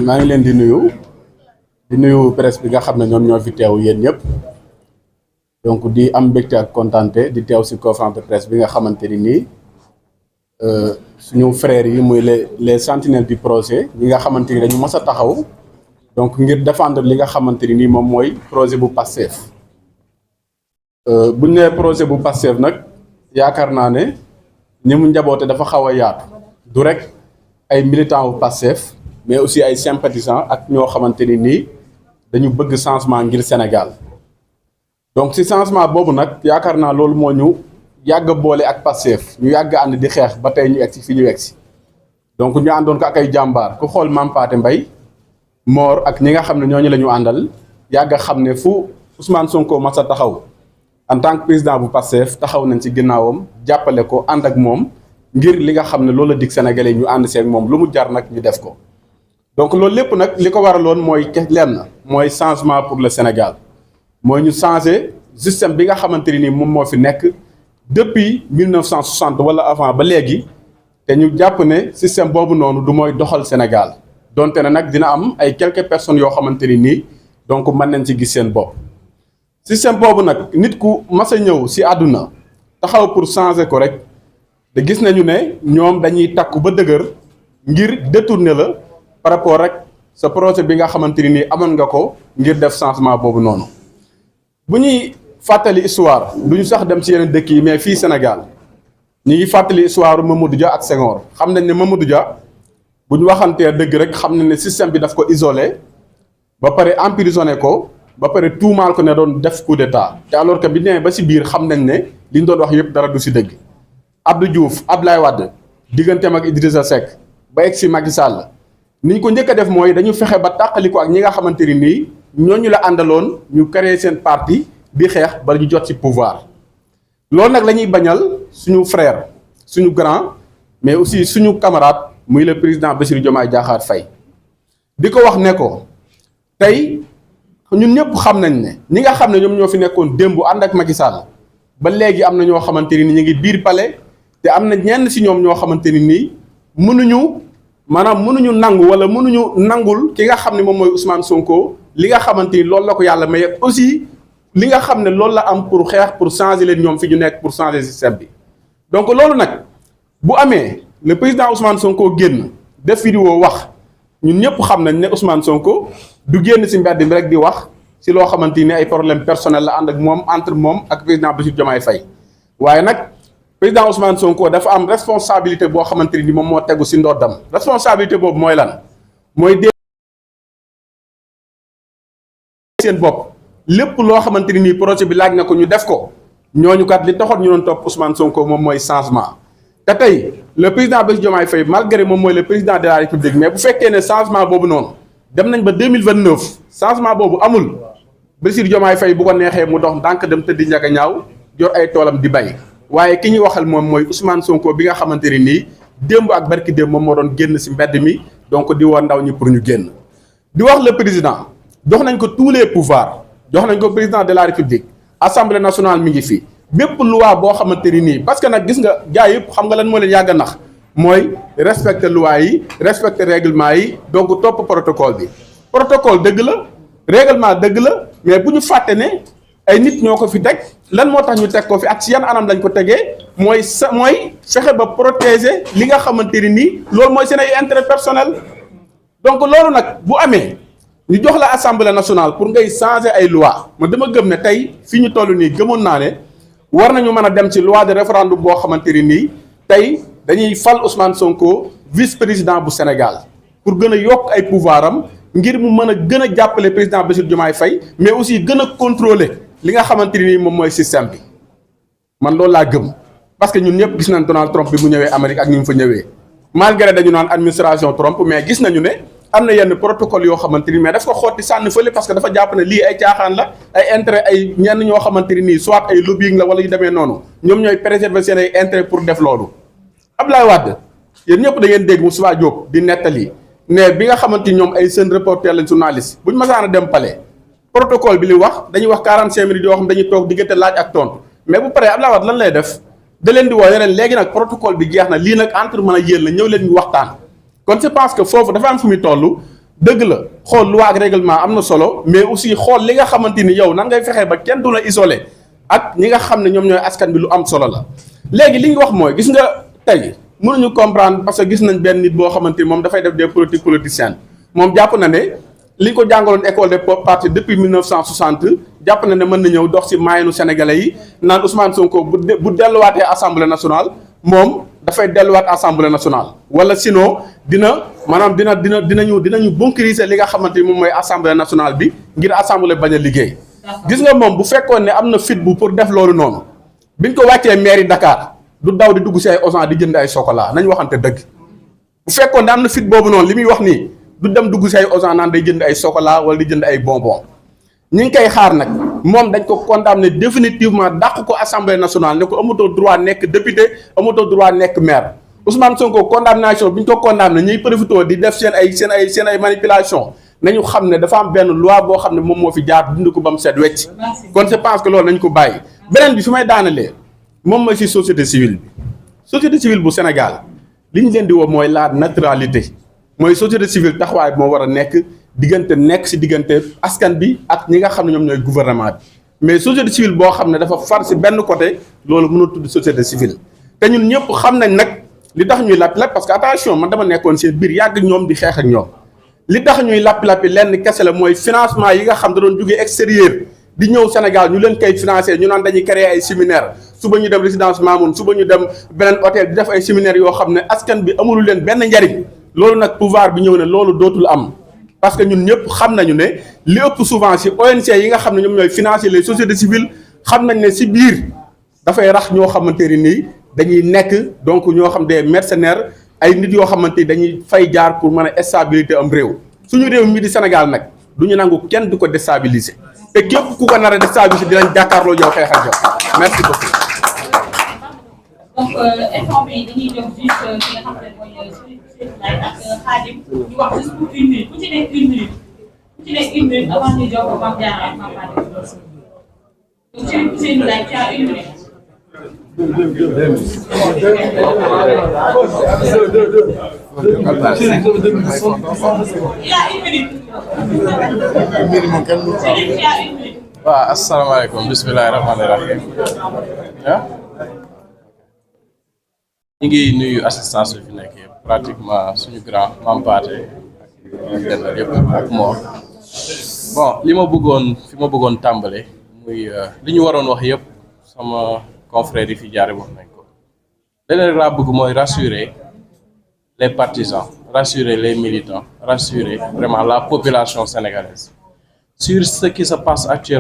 maa ngi leen di nuyu presse bi nga xam ne ñoom ñoo fi teew yéen ñëpp donc di am mbégte ak kontaante di teew ci conférence de presse bi nga xamante ni nii suñu frères yi muy les sentinelles du projet ñi nga xamante ni dañu mës a taxaw donc ngir défendre li nga xamante ni nii moom mooy projet bu Pastef bu ñu nee projet bu Pastef nag yaakaar naa ne ñi mu njaboote dafa xaw a yaatu du rek ay militants wu Pastef mais aussi ay sympathisants ak ñoo xamante ni nii dañu bëgg changement ngir Sénégal donc ci changement boobu nag yaakaar naa loolu moo ñu yàgg boole ak Pastef ñu yàgg ànd di xeex ba tey ñu egsi fi ñu egsi donc ñu àndoon ko ak ay jàmbaar ku xool Mame Pathé Mbaye Mor ak ñi nga xam ne ñooñu la ñu àndal yàgg xam ne fu Ousmane Sonko mas a taxaw en tant que président bu Pastef taxaw nañ ci ginnaawam jàppale ko ànd ak moom ngir li nga xam ne loolu la dig Sénégalais ñu ànd seeg moom lu mu jar nag ñu def ko donc loolu lépp nag li ko waraloon mooy lenn mooy changement pour le Sénégal mooy ñu changer système bi nga xamante ni moom moo fi nekk depuis 1960 wala avant ba léegi te ñu jàpp ne système boobu noonu du mooy doxal Sénégal donte ne nag dina am ay quelques personnes yoo xamante ni nii donc mën nañ ci gis seen bopp. système boobu nag nit ku mas a ñëw ci àdduna taxaw pour changer ko rek te gis nañu ne ñoom dañuy takku ba dëgër ngir détourner la par rapport rek sa projet bi nga xamante ni nii amoon nga ko ngir def changement boobu noonu. bu ñuy fàttali histoire du ñu sax dem ci yeneen dëkk yi mais fii Sénégal ñu ngi fàttali histoire Mamadou Dia ak Senghor xam nañ ne Mamadou Dia bu ñu waxantee dëgg rek xam nañ ne système bi daf ko isolé ba pare emprisonné ko. ba pare tuumaal ko ne doon def coup d'état te alors que bi nee ba ci biir xam nañ ne li ñu doon wax yëpp dara du ci dëgg Abdou Diouf Abdoulaye Wade digganteem ak Idrissa Seck ba egg ci Macky Sall ni ñu ko njëkk a def mooy dañu fexe ba tàqali ko ak ñi nga xamante ni nii ñooñu la àndaloon ñu créer seen parti di xeex ba ñu jot ci pouvoir loolu nag la ñuy bañal suñu frère suñu grand mais aussi suñu camarade muy le président Bassirou Diomaye Diakhar Faye di ko wax ne ko tey. ñun ñëpp xam nañ ne ñi nga xam ne ñoom ñoo fi nekkoon démb ànd ak Macky Sall ba léegi am na ñoo xamante ni ñu ngi biir palais te am na ñenn ci ñoom ñoo xamante ni nii mënuñu nangu wala mënuñu nangul ki nga xam ne moom mooy Ousmane Sonko li nga xamante ni loolu la ko yàlla may aussi li nga xam ne loolu la am pour xeex pour changer leen ñoom fi ñu nekk pour changer système bi. donc loolu nag bu amee le président Ousmane Sonko génn def vidéo wax. ñun ñëpp xam nañ ne Ousmane Sonko du génn ci mbedd mi rek di wax ci loo xamante ni ay problème personnel la ànd ak moom entre moom ak président Bassirou Diomaye Faye waaye nag président Ousmane Sonko dafa am responsabilité boo xamante ni moom moo tegu ci ndoddam responsabilité boobu mooy lan mooy dee seen bopp lépp loo xamante ni projet bi laaj na ko ñu def ko ñooñu kat li taxoon ñu doon topp Ousmane Sonko moom mooy changement. te tey le président Bassirou Diomaye Faye malgré moom mooy le président de la République mais bu fekkee ne changement boobu noonu dem nañ ba 2029 changement boobu amul Bassirou Diomaye Faye bu ko neexee mu dox ndànk dem tëddi njaga ñaaw jor ay toolam di bay waaye ki ñuy waxal moom mooy Ousmane Sonko bi nga xamante ni nii démb ak barki démb moom moo doon génn ci mbedd mi donc di woo ndaw ñi pour ñu génn di wax le président jox nañ ko tous les pouvoirs jox nañ ko président de la République assemblée nationale mi ngi fi. bépp loi boo xamante ni nii parce que nag gis nga gars yëpp xam nga lan moo leen yàgg a nax mooy respecter loi yi respecter règlement yi donc topp protocole bi protocole dëgg la règlement dëgg la mais bu ñu fàtte ne ay nit ñoo ko fi teg lan moo tax ñu teg ko fi ak ci yan anam lañ ko tegee mooy fexe ba protéger li nga xamante ni nii loolu mooy seen ay intérêt personnel donc loolu nag bu amee ñu jox la assemblée nationale pour ngay changer ay loi ma dama gëm ne tey fi ñu toll nii gëmoon naa ne war nañu mën a dem ci loi de référendum boo xamante ni nii tey dañuy fal Ousmane Sonko vice-président bu Sénégal pour gën a yokk ay pouvoir am ngir mu mën a gën a jàppale président Bassirou Diomaye Faye mais aussi gën a contrôler li nga xamante ni nii moom mooy système bi man loolu laa gëm parce que ñun ñëpp gis nañ Donald Trump bi mu ñëwee Amérique ak ñu mu fa ñëwee malgré dañu naan administration Trump mais gis nañu ne am na yenn protocole yoo xamante ni mais daf ko xotti sànni fële parce que dafa jàpp ne lii ay caaxaan la ay intérêt ay ñenn ñoo xamante ni nii soit ay lobbying la wala yu demee noonu ñoom ñooy préserver seen ay intérêt pour def loolu. Abdoulaye Wade yéen ñëpp da ngeen dégg Moustapha Diop di nettali ne bi nga xamante ni ñoom ay seen reporter lañ journaliste buñ masaan a dem palais protocole bi li wax dañuy wax 45 minutes yoo xam dañuy toog diggante laaj ak tontu mais bu paree Abdoulaye Wade lan lay def da leen di woo ne leen léegi nag protocole bi jeex na lii nag entre man ak yéen la ñëw leen ñu waxtaan. kon je pense que foofu dafa am fu muy toll dëgg la xool loi ak règlement am na solo mais aussi xool li nga xamante ni yow nan ngay fexee ba kenn du la isolé ak ñi nga xam ne ñoom ñooy askan bi lu am solo la. léegi li ñu wax mooy gis nga tey mënuñu comprendre parce que gis nañ benn nit boo xamante ni moom dafay def des politiques politiciennes moom jàpp na ne li ñu ko jàngaloon école des partis depuis 1960 jàpp na ne mën na ñëw dox ci maayanu sénégalais yi naan Ousmane Sonko bu delluwaatee assemblée nationale moom. dafay delluwaat assemblée nationale wala sinon dinañu bunkeriser li nga xamante ni moom mooy assemblée nationale bi ngir assemblée bañ a liggéey. gis nga moom bu fekkoon ne am na fit bu pour def loolu noonu biñ ko wàccee mairie Dakar du daw di dugg si ay Auchan di jënd ay chocolat nañ waxante dëgg. bu fekkoon ne am na fit boobu noonu li muy wax nii du dem dugg si ay Auchan naan day jënd ay chocolat wala di jënd ay bonbon ñi ngi koy xaar nag. moom dañ ko condamné définitivement dàq ko assemblée nationale ne ko amatoo droit nekk député amatoo droit nekk maire Ousmane Sonko condamnation bi ñu ko condamné ñuy profité di def seen ay manipulation nañu xam ne dafa am benn loi boo xam ne moom moo fi jaar dund ko ba mu set wecc kon je pense que loolu nañu ko bàyyi. beneen bi fi may daanalee moom mooy si société civile bi société civile bu Sénégal li ñu leen di woo mooy la neutralité mooy société civile taxawaay bi moo war a nekk. nekk ci diggante askan bi ak ñi nga xam ne ñoom ñooy gouvernement bi mais société civile boo xam ne dafa far ci benn côté loolu mënul tudd société civile te ñun ñëpp xam nañ nag li tax ñuy lappi-lappi parce que attention man dama nekkoon seen biir yàgg ñoom di xeex ak ñoom li tax ñuy lappi-lappi lenn kese la mooy financement yi nga xam da doon jógee extérieur di ñëw Sénégal ñu leen koy financé ñu naan dañuy créer ay séminaire suba ñu dem résidence Mamoun suba ñu dem beneen hôtel di def ay séminaire yoo xam ne askan bi amulu leen benn njariñ loolu nag pouvoir bi ñëw ne loolu dootul am. parce que ñun ñëpp xam nañu ne li ëpp souvent ci ONG yi nga xam ne ñoom ñooy financer les sociétés civiles xam nañ ne ci biir dafay rax ñoo xamante ni nii dañuy nekk donc ñoo xam des mercenaires ay nit yoo xamante ni dañuy fay jaar pour mën a stabilité am réew suñu réew mi di Sénégal nag du ñu nangu kenn du ko déstabiliser te képp ku ko nar a déstabiliser dinañ jàkkaarloo yow xeex ak yow merci beaucoup. donc instant bii dañuy jox juste ki nga xam ne mooy ak Khadim ñu wax juste pour une minute ku ci nekk une minute ku ci nekk une minute avant ñu jox ko Mame Diarra ak Mame Khadim donc Serigne Ousseynou Laye tu as une minute. Il a une minute. Serigne tu as une minute. waaw asalaamaaleykum bismillahi rahmaani rahim ñu ngi nuyu assistance bi fi nekk yëpp pratiquement suñu grand Mame Pathé ak Dendal yëpp ak Mor bon li ma bëggoon tàmbale muy li ñu waroon wax yëpp sama confrère yi fi jaare wax nañ ko leneen laa bëgg mooy rassurer les partisans rassurer les militants rassurer vraiment la population sénégalaise sur ce qui se passe actuellement